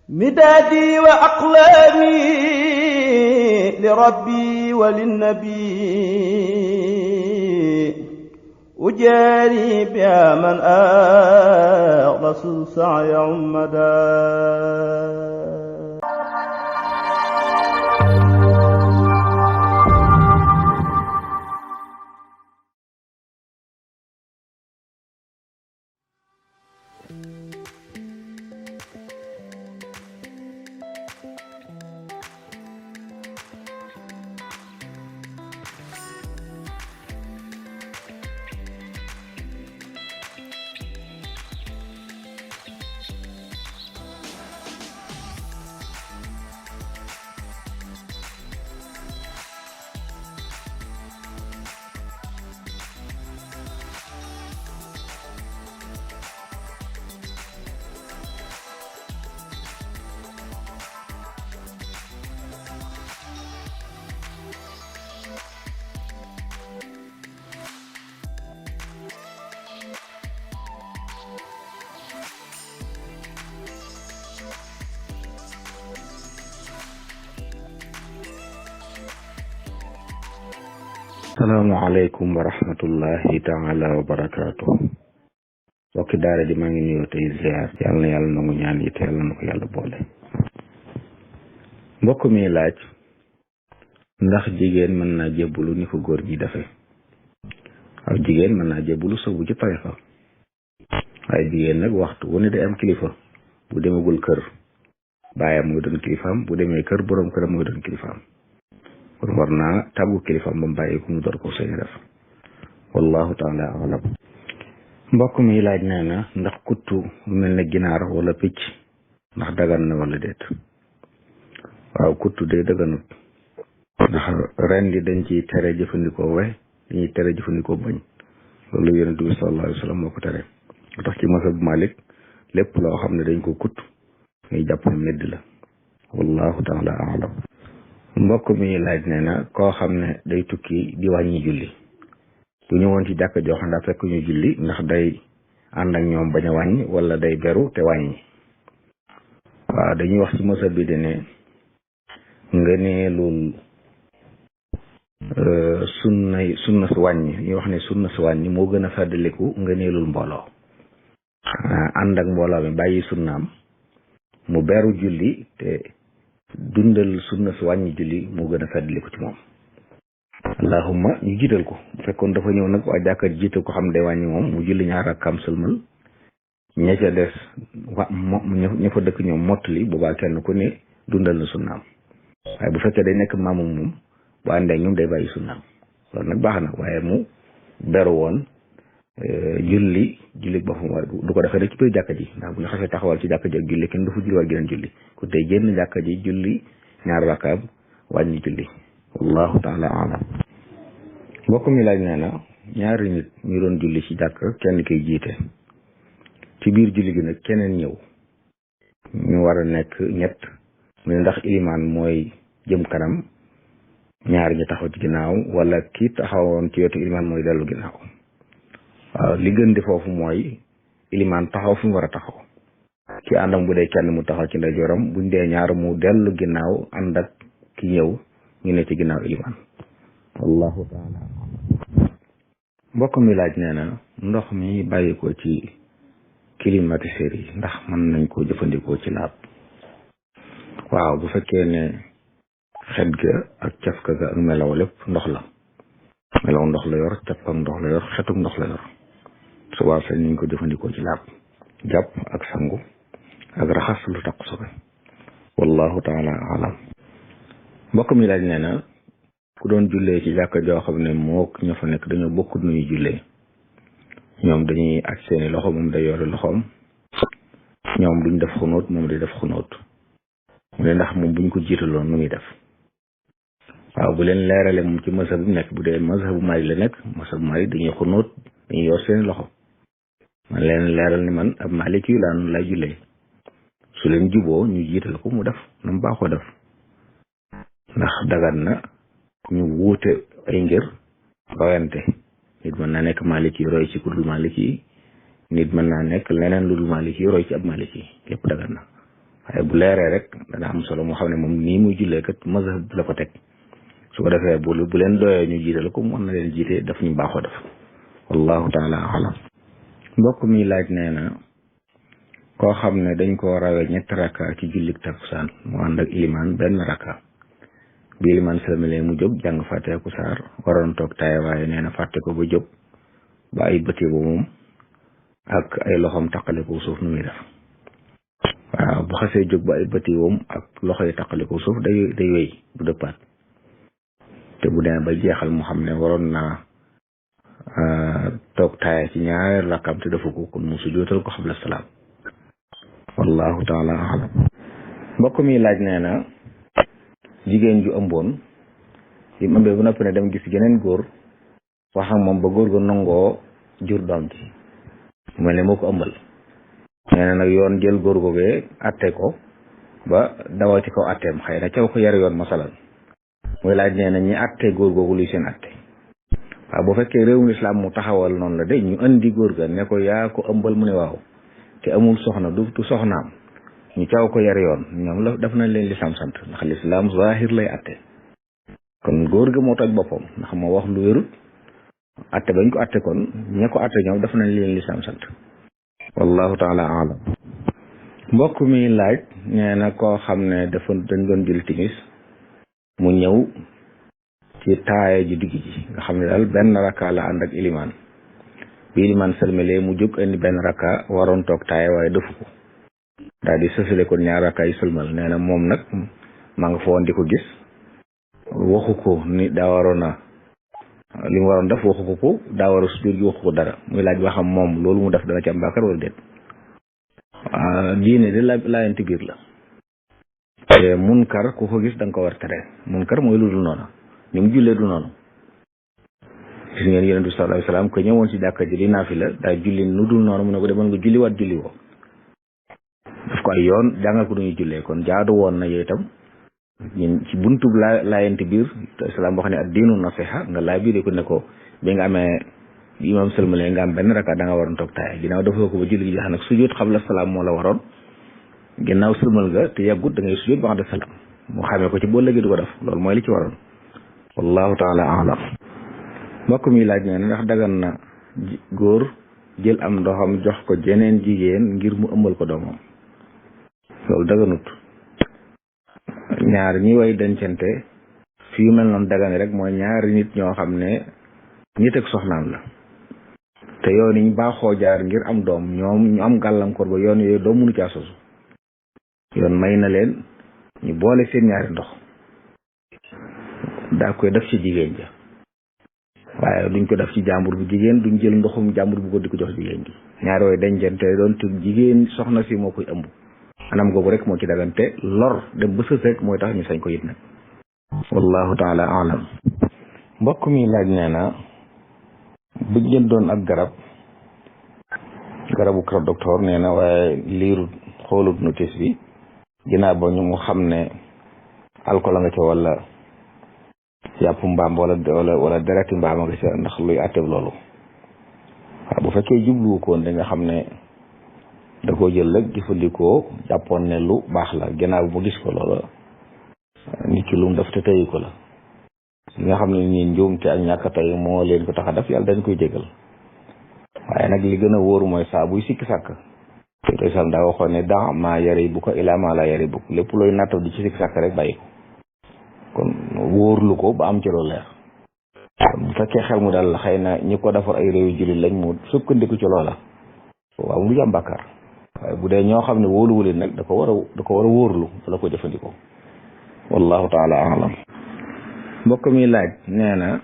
مدادي وأقلامي لربي وللنبي أجاري بها من أخلص السعي عمدا. asalaamaaleykum wa rahmatullahi taala wa barakaatu. mbokki daara ji maa ngi nuyoo tey ziar yàlla na yàlla nangu ñaan yi te yàlla na ko yàlla boole. mbokk mi laaj ndax jigéen mën naa jébbalu ni ko góor ñi defee. waaw jigéen mën naa jébbalu soobu ci tarixa waaye jigéen nag waxtu wu ne day am kilifa. bu demagul kër baayam mooy doon kilifaam, bu demee kër borom këram mooy doon kilifaam. kon war naa tàggu kilifaam ba mu bàyyi ko mu door ko sëy def. wallahu taala alam. mbokk mi laaj nee na ndax kuttu mel ne ginaar wala picc ndax dagan na wala déet. waaw kuttu day daganut ndax ren di dañ ciy tere jëfandikoo we dañuy tere jëfandikoo bañ. loolu yonent bi sallallahu alayhi wa sallam moo ko tere. lu tax ci mazhab Malik lépp loo xam ne dañ ko kutt ngay jàpp ne medd la. wallahu taala alam. mbokk mi laaj nee na koo xam ne day tukki di wàññi julli bu ñëwoon ci jàkka joo xam ne fekk ñu julli ndax day ànd ak ñoom bañ a wàññi wala day beru te wàññi. waaw dañuy wax ci mësa bi de ne ngëneelul sunna su wàññi ñuy wax ne sunna su wàññi moo gën a fàddaliku ngëneelul mbooloo. ànd ak mbooloo mi bàyyi sunnaam mu beru julli te dundal sunna su wàññi julli moo gën a fàddaliku ci moom. allahumma ñu jiital ko bu fekkoon dafa ñëw nag waa jàkka jiital ko xam day wàññi moom mu julli ñaar rakkaam sëlmal ña ca des ña fa dëkk ñoom mottali boobaa kenn ku ne dundal na sunnaam. waaye bu fekkee day nekk maamum moom bu àndee ñoom day bàyyi sunnaam loolu nag baax na waaye mu beru woon julli boppam war du ko defee rek ci biir jàkka ji ndax bu ñu xasee taxawal ci jàkka ji ak julli kenn du fa julli war geneen julli ku tey génn jàkka ji julli ñaar rakkaam wàññi julli. wallahu taala alam. mbokk mi laaj nee na ñaari nit ñu doon julli ci jàkk kenn koy jiite ci biir julli gi nag keneen ñëw ñu war a nekk ñett mu ne ndax ilimaan mooy jëm kanam ñaar ñi taxaw ci ginnaaw wala ki taxawoon ci wetu ilimaan mooy dellu ginnaaw. waaw li gën di foofu mooy ilimaan taxaw fi mu war a taxaw ki àndam bu dee kenn mu taxaw ci ndeyjooram buñ dee ñaar mu dellu ginnaaw ànd ak ki ñëw ñu ne ci ginnaaw ilimaan. wallahu taala. mbokk mi laaj nee na ndox mi bàyyi ko ci climatiseur yi ndax mën nañ koo jëfandikoo ci laab. waaw bu fekkee ne xet ga ak cafka ga ak melaw lépp ndox la. melaw ndox la yor cafka ndox la yor xetuk ndox la yor subaa sañ nañ ko jëfandikoo ci laab jàpp ak sangu ak raxas lu taq sobe. wallahu taala alam. mbokk mi laaj nee na ku doon jullee ci jàkka joo xam ne moo ña fa nekk dañoo bokkut nu ñuy jullee. ñoom dañuy aj seeni loxo moom day yore loxoom ñoom duñ def xunóot moom day def xunóot mu ne ndax moom buñ ko jiitaloon nu muy def. waaw bu leen leerale moom ci mazhab bu nekk bu dee mazhab bu Maalik la nekk mazhab bu Maalik dañuy xunóot dañuy yor seeni loxo man leen leeral ni man ab Maalik yu laa noonu lay jullee su leen juboo ñu jiital ko mu def na mu baaxoo def ndax dagan na ñu wuute ay ngir royante. nit mën naa nekk Maalik yi roy ci ku dul Maalik yi nit mën naa nekk leneen lu dul Maalik yi roy ci ab Maalik yi lépp dagan na waaye bu leeree rek dana am solo moo xam ne moom nii muy jullee kat mazhab la ko teg su ko defee bu leen doyee ñu jiital ko mën na leen jiite daf ñu baaxoo def wallahu taala alam mbokk mi laaj nee na koo xam ne dañ koo rawee ñetti rakka ci jullik takkusaan mu ànd ak ilimaan benn rakka bi ilimaan salmale mu jóg jàng fàtteeku saar waroon toog taaya waaye nee na fàtte ko ba jóg ba ay bëti ba moom ak ay loxoom taqale ko suuf nu muy def waaw bu xasee jóg ba ay bëti woom ak loxo yi taqale ko suuf day wéy bu dëppaat te bu demee ba jeexal mu xam ne waroon naa toog taaya ci ñaari rakkam te defu ko kon mu sujjóotal ko xabla salaam wallahu taala alam mbokk mi laaj nee na jigéen ju ëmboon bi mu ëmbee bu noppi ne dem gis geneen góor wax ak moom ba góor ga nangoo jur doom ci mel ne moo ko ëmbal nee na nag yoon jël góor googee atte ko ba dawal ci kaw atteem xëy na caw ko yar yoon masalan muy laaj nee na ñi atte góor googu luy seen atte waaw bu fekkee réewum lislaam mu taxawal noonu la de ñu indi góor ga ne ko yaa ko ëmbal mu ne waaw te amul soxna du soxnaam ñu caw ko yar yoon ñoom la daf nañ leen lislaam sant ndax lislaam zahir lay atte kon góor ga moo toj boppam ndax moo wax lu wérut atte bañ ko atte kon ña ko atte ñoom daf nañ leen lislaam sant wallahu taala alam mbokk mi laaj nee na koo xam ne dañ doon jël timis mu ñëw ci taaya ji digg ji nga xam ne daal benn rakka la ànd ak ilimaan bi ilimaan sëlmalee mu jóg indi benn rakka waroon toog taaya waaye defu ko daal di sësale kon ñaar rakka yi sëlmal nee na moom nag maa nga fa woon di ko gis waxu ko ni daa waroon a li mu waroon def waxu ko daa war a sujjóot gi waxu ko dara muy laaj ba xam moom loolu mu def dana ci am bàkkaar wala déet diine de laayante biir la te munkar ku ko gis da nga ko war tere munkar mooy lu dul noonu ni mu jullee du noonu gis ngeen yonent bi sallallahu alayhi wasallam ko ñëwoon ci jàkka ji di naafila daa julli nu dul noonu mu ne ko demal nga julli waat julli woo daf ko ay yoon jàngal ko duñuy jullee kon jaadu woon na yooyu itam ñun ci buntub laayante biir islam wax ne ak diinu nasiha nga laa biir ko ne ko bi nga amee imam sëlmale nga am benn raka da nga waroon toog taaya ginnaaw dafa ko ba julli gi jeex nag sujjóot xabla salaam moo la waroon ginnaaw sëlmal nga te yàggut da ngay sujjóot ba'da salaam mu xamee ko ci boo léegi du ko def loolu mooy li ci waroon wallahu taala alam mbokk mi laaj ne ndax dagan na góor jël am ndoxam jox ko jeneen jigéen ngir mu ëmbal ko doomam loolu daganut ñaar ñi way dencante fii mel noonu dagane rek mooy ñaari nit ñoo xam ne nit ak soxnaam la te yoon yi ñu baaxoo jaar ngir am doom ñoom ñu am gàllankoor ba yoon yooyu doom mënu caa sosu yoon may na leen ñu boole seen ñaari ndox daa koy def ci jigéen ja waaye duñ ko def ci jàmbur bu jigéen duñ jël ndoxum jàmbur bu ko di ko jox jigéen gi ñaari way dencante doon te jigéen soxna si moo koy ëmb anam googu rek moo ci dagante lor dem ba sës rek mooy tax ñu sañ ko yit nag wallahu taala alam mbokk mi laaj nee na bu jëndoon ak garabu kër docteur nee na waaye liirut xoolut notice bi ginnaaw ba ñu mu xam ne alcool a nga ca wala yàpp mbaam wala dereti mbaam a nga ca ndax luy àtteeb loolu waaw bu fekkee jubluwu koon da nga xam ne da koo jël rek jëfandikoo jàppoon ne lu baax la ginnaaw mu gis ko loola nit ki lu mu def te tëyi ko la li nga xam ne nii njuumte ak ñàkk tey moo leen ko tax a def yàlla dañ koy jégal waaye nag li gën a wóoru mooy saa buy sikki sàkk te sam daa waxoon ne da maa yari bu ko ilaa maa la yari bu ko lépp looy nattaw di ci sikki sàkk rek bàyyi ko kon wóorlu ko ba am ci loolu leer kon bu fekkee xel mu daal xëy na ñi ko defar ay réew yu jullit lañ mu sukkandiku ci loola waaw mu jàm bàkkaar waaye bu dee ñoo xam ne wóoluwuleen nag da ko war a wóorlu la ko jëfandikoo wallahu taala alam mbokk mi laaj nee na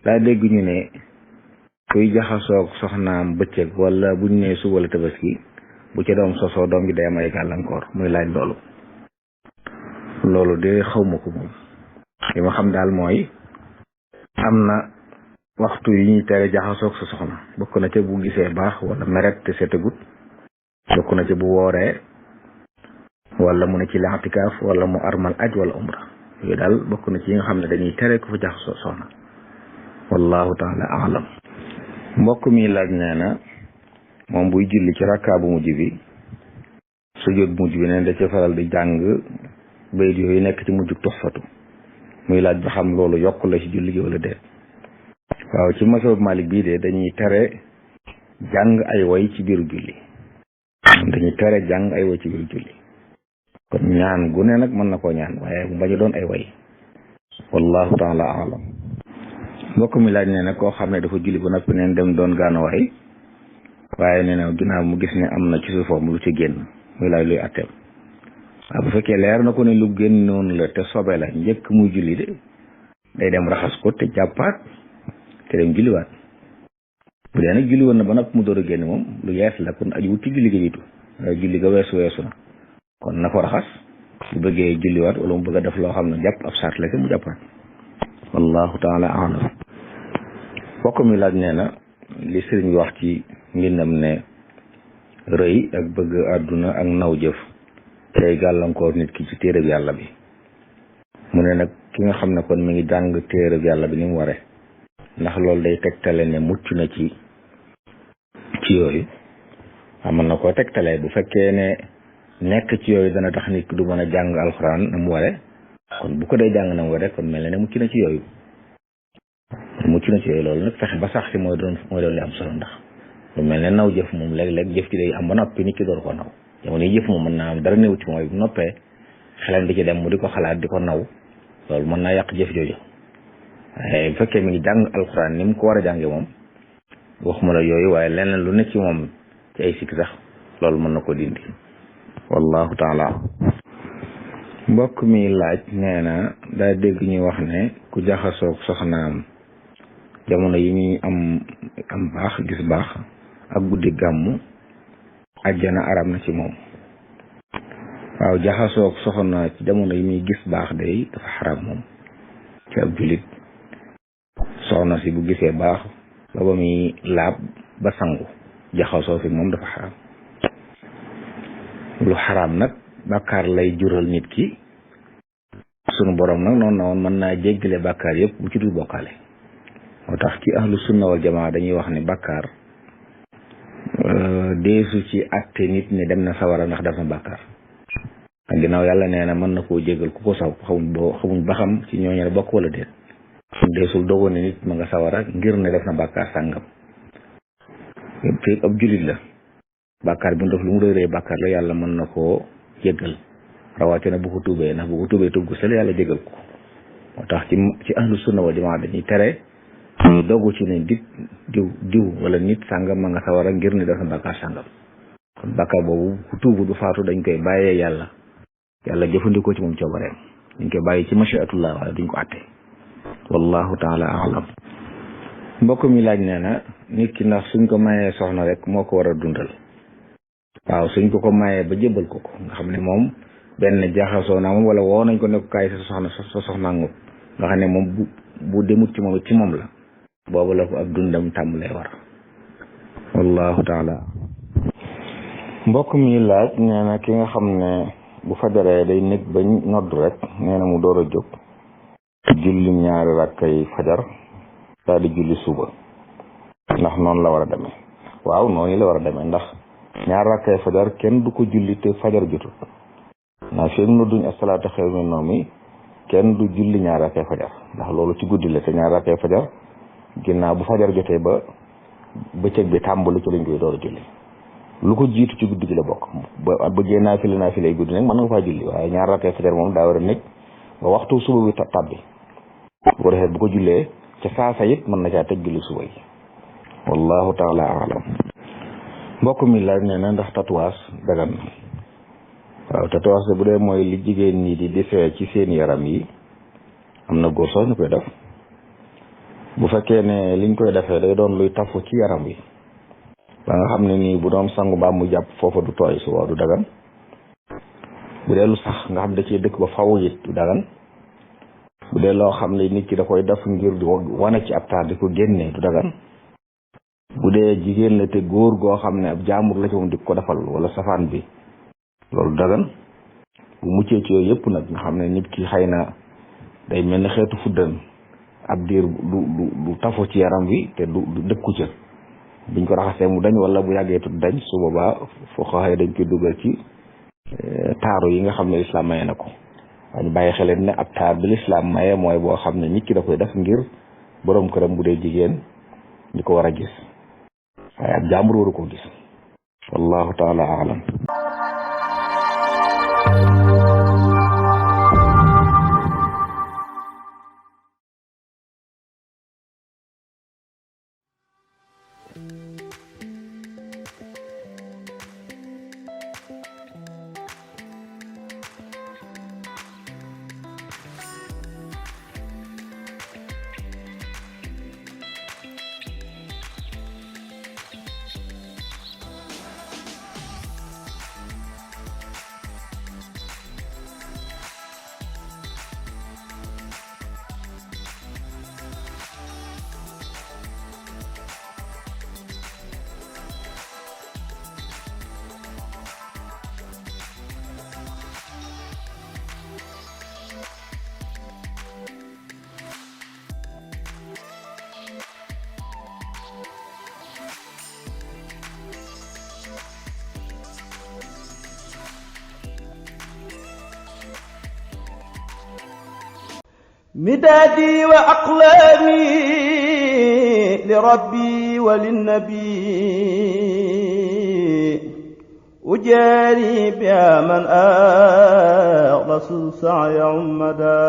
daa dégg ñu ne kuy jaxasoog soxnaam bëccëg wala buñ ne suba la tabaski bu ca doom sosoo doom ji day am ay gàllankoor muy laaj loolu de xawma ko moom li ma xam daal mooy am na waxtu yi ñuy tere jaxasoog sa soxna bokk na ca bu gisee baax wala meret te seetagut bokk na ca bu wooree wala mu ne ci la'tikaaf wala mu armal aj wala umra yooyu daal bokk na ci yi nga xam ne dañuy tere ko fa jaxasoo soxna wallahu taala alam mbokk mi laaj nee na moom buy julli ci rakkaa bu mujj bi sujjóot mujj bi ne da ca faral di jàng bayit yooyu nekk ci mujjug Tuhfatu muy laaj ba xam loolu yokk la ci julli gi wala déet. waaw ci masoob Malik bii de dañuy tere jàng ay woy ci biiru julli kon ñaan gu ne nag mën na koo ñaan waaye mu bañ a doon ay woy wallahu taala alam. mbokk mi laaj ne nag koo xam ne dafa julli ba noppi neen dem doon gaanuwaay waaye nee na ginnaaw mu gis ne am na ci suufam lu ci génn muy laaj luy atteem. waaw bu fekkee leer na ko ne lu génn noonu la te sobe la njëkk muy julli de day dem raxas ko te jàppaat te dem julliwaat. bu dee nag julli woon na ba noppi mu door a génn moom lu yees la kon aju wut ci julli ga jiitu julli ga weesu na kon na ko raxas bu bëggee julliwaat wala mu bëgg a def loo xam ne jàpp ab sart la mu jàppaat wallahu taala alam. bokk mi laaj nee na li sëriñ bi wax ci mbindam ne rëy ak bëgg àdduna ak naw jëf tey gàllankoor nit ki ci téereb yàlla bi. mu ne nag ki nga xam ne kon mi ngi jàng téereb yàlla bi ni mu ware ndax loolu day tegtale ne mucc na ci yooyu. mën na koo tegtale bu fekkee ne nekk ci yooyu dana tax nit ki du mën a jàng alxuraan na mu ware kon bu ko dee jàng na mu ware kon mel na ne mucc na ci yooyu. loolu nag fexe ba sax si mooy doon li am solo ndax lu mel ne naw jëf moom léeg-léeg jëf ci day am ba noppi nit ki door ko naw. jamono yi jëf moom mën naa am dara néew ci mooy bu noppee xelam di ci dem mu di ko xalaat di ko naw loolu mën naa yàq jëf jooju. waaye bu fekkee mi ngi jàng alxuraan ni mu ko war a jànge moom waxuma la yooyu waaye leneen lu ne ci moom ci ay sikk sax loolu mën na ko dindi wallahu taala. mbokk mi laaj nee na daa dégg ñuy wax ne ku jaxasoog soxnaam jamono yi muy am baax gis baax ak guddi gàmmu ajjana aram na ci moom. waaw jaxasoog soxna ci jamono yi muy gis baax day dafa xaram moom ci ab jullit. soxna si bu gisee baax ba muy laab ba sangu jaxasoo fi moom dafa xaram. lu xaram nag bàkkaar lay jural nit ki sunu borom nag noonu na woon mën naa jéggale bàkkaar yëpp bu ci dul bokkaale. moo tax ci ahlu sunna wal jamaa dañuy wax ne bàkkaar deesu ci atte nit ne dem na sawara ndax def na bàkkaar. ak ginnaaw yàlla nee na mën na koo jéggal ku ko saw xamuñ ba xam ci ñooñu la bokk wala déet. deesul dogoon ne nit ma nga sawara ngir ne def na bàkkaar sàngam. te ab jullit la bàkkaar bi mu def lu mu rëy bàkkaar la yàlla mën na koo jéggal rawatina bu ko tuubee ndax bu ko tuubee tuub gu sell yàlla jéggal ko. moo tax ci ahlu sunna wal jamaa dañuy tere ñu dogu ci ne diw wala nit sàngam ma nga sawara ngir ne def na bàkkaar sàngam. kon bàkkaar boobu ku tuubu du faatu dañ koy bàyyee yàlla jëfandikoo ci moom coobareem dañ koy bàyyi ci mashiatullah waaye duñ ko àtte wallahu taala alam. mbokk mi laaj nee na nit ki ndax suñ ko mayee soxna rek moo ko war a dundal. waaw suñ ko mayee ba jébbal ko nga xam ne moom benn jaxasoo naa moom wala woo nañ ko ne ko kaay sa soxna nga xam ne moom bu demut ci moom la boobu la ko ab dundam tàmbalee war wallahu taala. mbokk mi laaj nee na ki nga xam ne bu fajaree day nekk ba nodd rek nee na mu door a jóg julli ñaari rakkay fajar daal di julli suba ndax noonu la war a demee. waaw noonu la war a demee ndax ñaari rakkay fajar kenn du ko julli te fajar jotul ndax fi mu nodduñ asalaatu xayrun minan nawmi kenn du julli ñaari rakkay fajar ndax loolu ci guddi la te ñaari rakkay fajar ginnaaw bu fajar jotee ba bëccëg bi tàmbali ci lañ koy door a julli. lu ko jiitu ci guddi gi la bokk ba bëggee naafila guddi nag mën nga faa julli waaye ñaar rakkay fajar moom daa war a nekk ba waxtu suba bi tabbi bu ko defee bu ko jullee ca saasa it mën na caa tëj julli suba yi wallahu taala alam. mbokk mi laaj nee na ndax tatouage dagan na. waaw tatouage bu dee mooy li jigéen ñi di defee ci seen yaram yi am na góor sax ñu koy def bu fekkee ne liñ koy defee day doon luy tafu ci yaram wi ba nga xam ne nii bu doon sangu ba mu jàpp foofa du tooy su waaw du dagan. bu dee lu sax nga xam da ciy dëkk ba faw it du dagan. bu dee loo xam ne nit ki da koy def ngir di wane ci ab taar di ko génnee du dagan. bu dee jigéen la te góor goo xam ne ab jaambur la ci moom di ko defal wala safaan bi loolu dagan. bu muccee ci yooyu yëpp nag nga xam ne nit ki xëy na day mel ni xeetu fuddan ab diir du tafu ci yaram wi te du dëkku ca biñ ko raxasee mu dañ wala bu yàggee tut dañ su boobaa foo xaxee dañ koy dugal ci taaru yi nga xam ne lislaam maye na ko waaye ñu bàyyi xel ne ab taar bi lislaam maye mooy boo xam ne nit ki da koy def ngir borom këram bu dee jigéen ñi ko war a gis waaye ab jàmbur waru ko gis wallahu taala alam مدادي وأقلامي لربي وللنبي أجاري بها من أخلص سعي عمدا